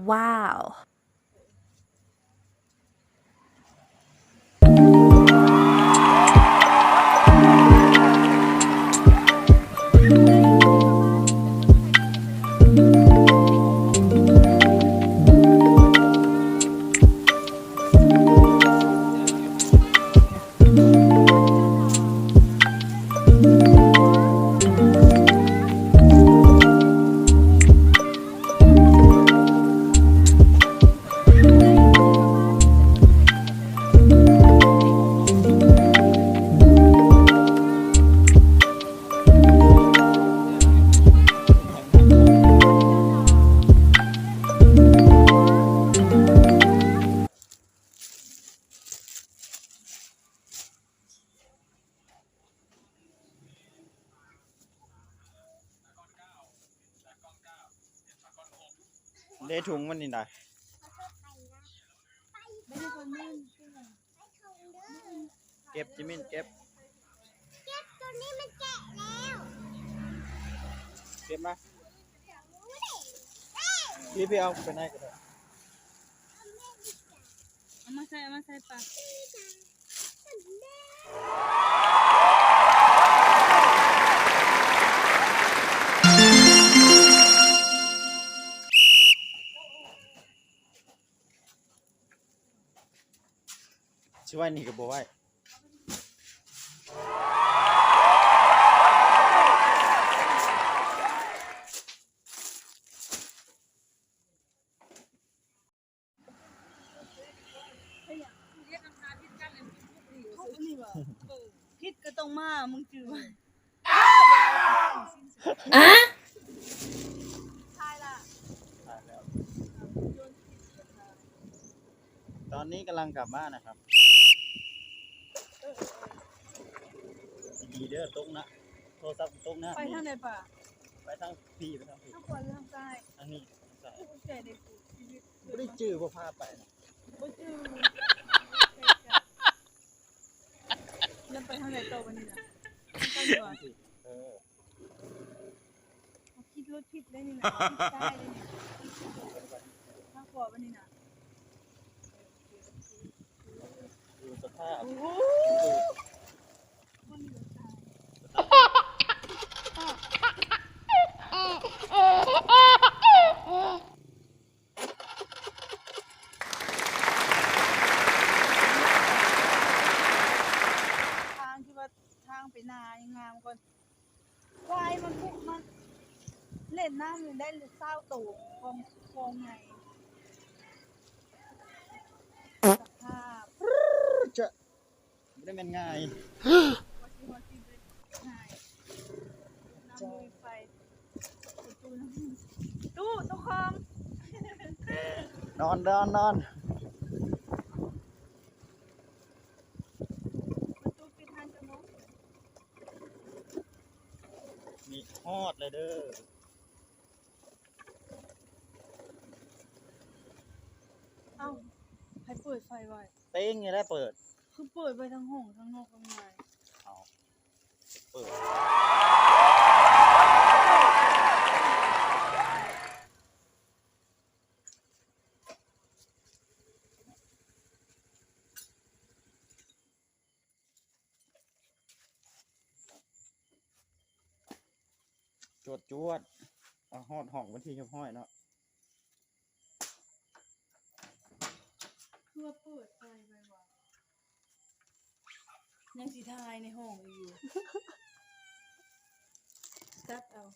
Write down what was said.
ວ້າວ. ເດ້ ຖົງມັນນີ້ນະ ເກັບ ຈິມມິນ ເກັບ ເກັບ ໂຕນີ້ມັນແກະແລ້ວ ເກັບມາ ພີ່ ພີ່ເອົາໄປໃນກໍໄດ້ ເອົາມາໃສ່ ເອົາມາໃສ່ປາ. ຊິໄວ້ນີ້ກໍບໍ່ໄວ້. ຜິດກໍຕ້ອງມາ ມຶງຈື່ໄວ້. ຕອນນີ້ກຳລັງກັບມານະຄັບ ດີເດີ ຕົກນະ ໂທລະສັບຕົກນະ. ໄປທາງໃດປະ? ໄປທາງພີ້ ໄປທາງພີ້ ທາງຂວາ ຫຼື ທາງຊ້າຍ? ທາງນີ້ ທາງຊ້າຍ. ບໍ່ໄດ້ຈື່ ບໍ່ພາໄປນະ ບໍ່ຈື່. ແລ້ວໄປທາງໃດຕໍ່ບັດນີ້ນະ? ທາງໃຕ້ນີ້ຫວາ? ເອີ ເຮົາຂີ່ລົດຜິດເດ້ນີ້ນະ ຜິດຊ້າຍເດ້ນີ້ ທາງຂວາບັດນີ້ນະ. ດູສະພາບ ໂອ້ໂຫ ທາງທີ່ວ່າທາງໄປນາຍັງງາມກ່ອນ ຄວາຍມັນບຸ ມັນເຫຼັ້ນນ້ຳນີ້ໄດ້ຊາວໂຕ ຄອງ ຄອງໃຫຍ່ ສະພາບ ຈະ ບໍ່ໄດ້ແມ່ນງ່າຍ ຕູ້ ຕູ້ຂອງ ນອນ ນອນ ນອນ ປະຕູປິດຫັ້ນຈະລົງ ນີ້ຮອດແລ້ວເດີ. ເອົ້າ ໃຜເປີດໄຟໄວ້? ເຕັງນີ້ແຫຼະເປີດ. ຄືເປີດໄວ້ທັງຫ້ອງ ທັງນອກ ທັງໃນ? ເອົ້າ ເປີດ. ຈວດໆ ເອົາຮອດຫ້ອງເປັນທີ່ຮຽບຮ້ອຍເນາະ. ຄືວ່າເປີດໄຟໄວ້ຫວາ? ຍັງຊິຖ່າຍໃນຫ້ອງອີກຢູ່. ຕັດເອົາ.